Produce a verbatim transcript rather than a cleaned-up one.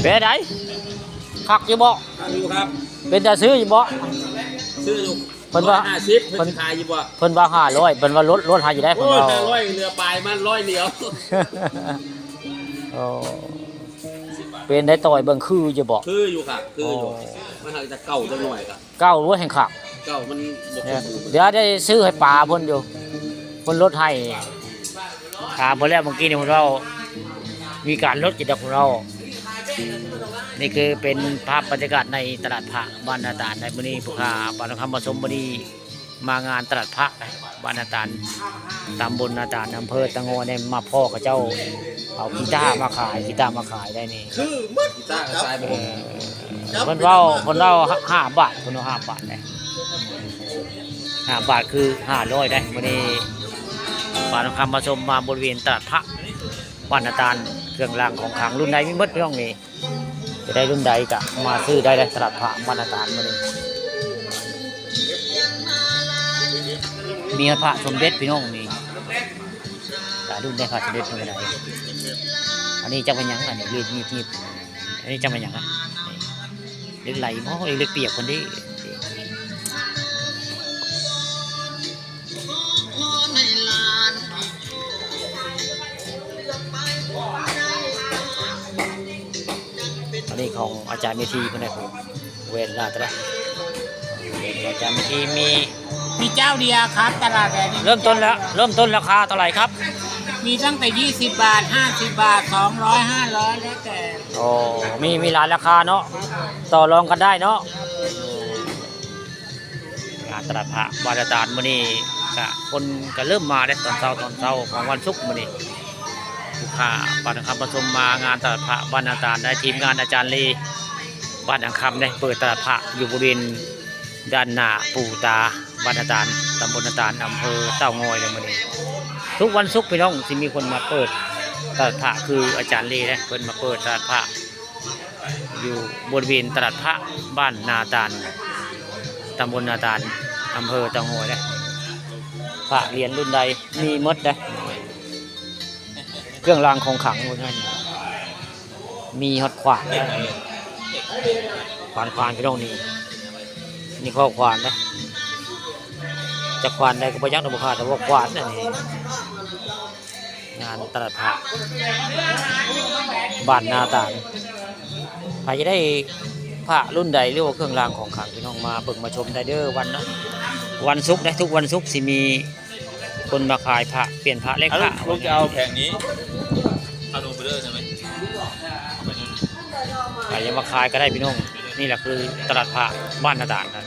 เป็นไดคักอยู่บ่ อยู่ครับ เป็นตาซื้ออยู่บ่ ซื้ออยู่ เพิ่นว่า ห้าสิบเพิ่นขายอยู่บ่ เพิ่นว่าห้าร้อยเพิ่นว่าลดลดให้อยู่ได้ โอ้ เพิ่นว่า ห้าร้อยเหลือปลายมันร้อยเดียว โอ้เป็นได้ต่อยเบิ่งคืออยู่บ่ คืออยู่ครับคืออยู่ โอ้ มันหากจะเก่าจังหน่อยครับ เก่าหรือว่าแห่งคัก เก่ามันบ่ เนี่ย สมบูรณ์ เดี๋ยวได้ซื้อให้ป๋าเพิ่นอยู่เพิ่นลดให้ถามเพิ่นแล้วเมื่อกี้นี่เพิ่นว่ามีการลดกินดอกของเรา นี่คือเป็นภาพบรรยากาศในตลาดพระบ้านนาตาลในมื้อนี้ผู้ค้าบ้านคำผสมมื้อนี้มางานตลาดพระบ้านนาตาลตำบลนาตาลอำเภอตะโงเนี่ยมาพ้อเขาเจ้าเอากีตาร์มาขายกีตาร์มาขายได้นี่ คือมัดกีตาร์ก็ใส่ไป เออเพิ่นเว้าเพิ่นเว้าห้าบาทเพิ่นเว้าห้าบาทเลยห้าบาทคือห้าร้อยได้มื้อนี้ปานคำมาชมมาบริเวณตลาดพระบ้านนาตาลเครื่องรางของขลังรุ่นใดมีหมดพี่น้องนี่จะได้รุ่นใดก็มาซื้อได้เลยตลาดพระบ้านนาตาลมื้อนี้มีพระสมเด็จพี่น้องนี่หลายรุ่นได้พระสมเด็จมื้อนี้อันนี้จักเป็นหยังอันนี้รีบรีบรีบ อันนี้จำเป็นอย่างนะเหล็กไหลบ่เหล็กเปียกคนที่อันนี้ของอาจารย์เมธีคนไหนผมเวลาตระอาจารย์เมธีมี มีเจ้าเดียวครับ ตลาดแดง เริ่มต้นแล้ว เริ่มต้นราคาเท่าไหร่ครับ มีตั้งแต่ 20 บาท 50 บาท 200 500 แล้วแต่ อ๋อมีมีหลายราคาเนาะต่อรองกันได้เนาะงานตลาดพระบ้านนาตาลมื้อนี้ก็คนก็เริ่มมาแล้วตอนเช้าตอนเช้าของวันศุกร์มื้อนี้ผู้ค้าปานคำผสมมางานตลาดพระบ้านนาตาลได้ทีมงานอาจารย์ลีบ้านนาคำได้เปิดตลาดพระอยู่บริเวณด้านหน้าปู่ตาบ้านนาตาลตำบลนาตาลอำเภอเต้างอยเลยมื้อนี้ทุกวันศุกร์พี่น้องสิมีคนมาเปิดตลาดพระคืออาจารย์ลีนะเพิ่นมาเปิดตลาดพระ อยู่บริเวณตลาดพระบ้านนาตาลตำบลนาตาลอำเภอเต้างอยนะพระเหรียญรุ่นใดมีหมดนะเครื่องรางของขลังพวกนั้นมีฮอดขวานนะขวานขวานพี่น้องนี่นี่ข้อขวานนะจะขวานใดก็บ่ยักษ์นะบ่ขาดแต่ว่าขวานนั่นเอง งานตลาดพระบ้านนาตาลใครจะได้พระรุ่นใดหรือว่าเครื่องรางของขลังพี่น้องมาเบิ่งมาชมได้เด้อวันนะวันศุกร์นะทุกวันศุกร์สิมีคนมาขายพระเปลี่ยนพระเลข เอา พระ ลูกจะเอาแผงนี้เอาลงไปเลยใช่ไหมเอาไปนู่น ใครจะมาขายก็ได้พี่น้องนี่แหละคือตลาดพระบ้านนาตาลนะ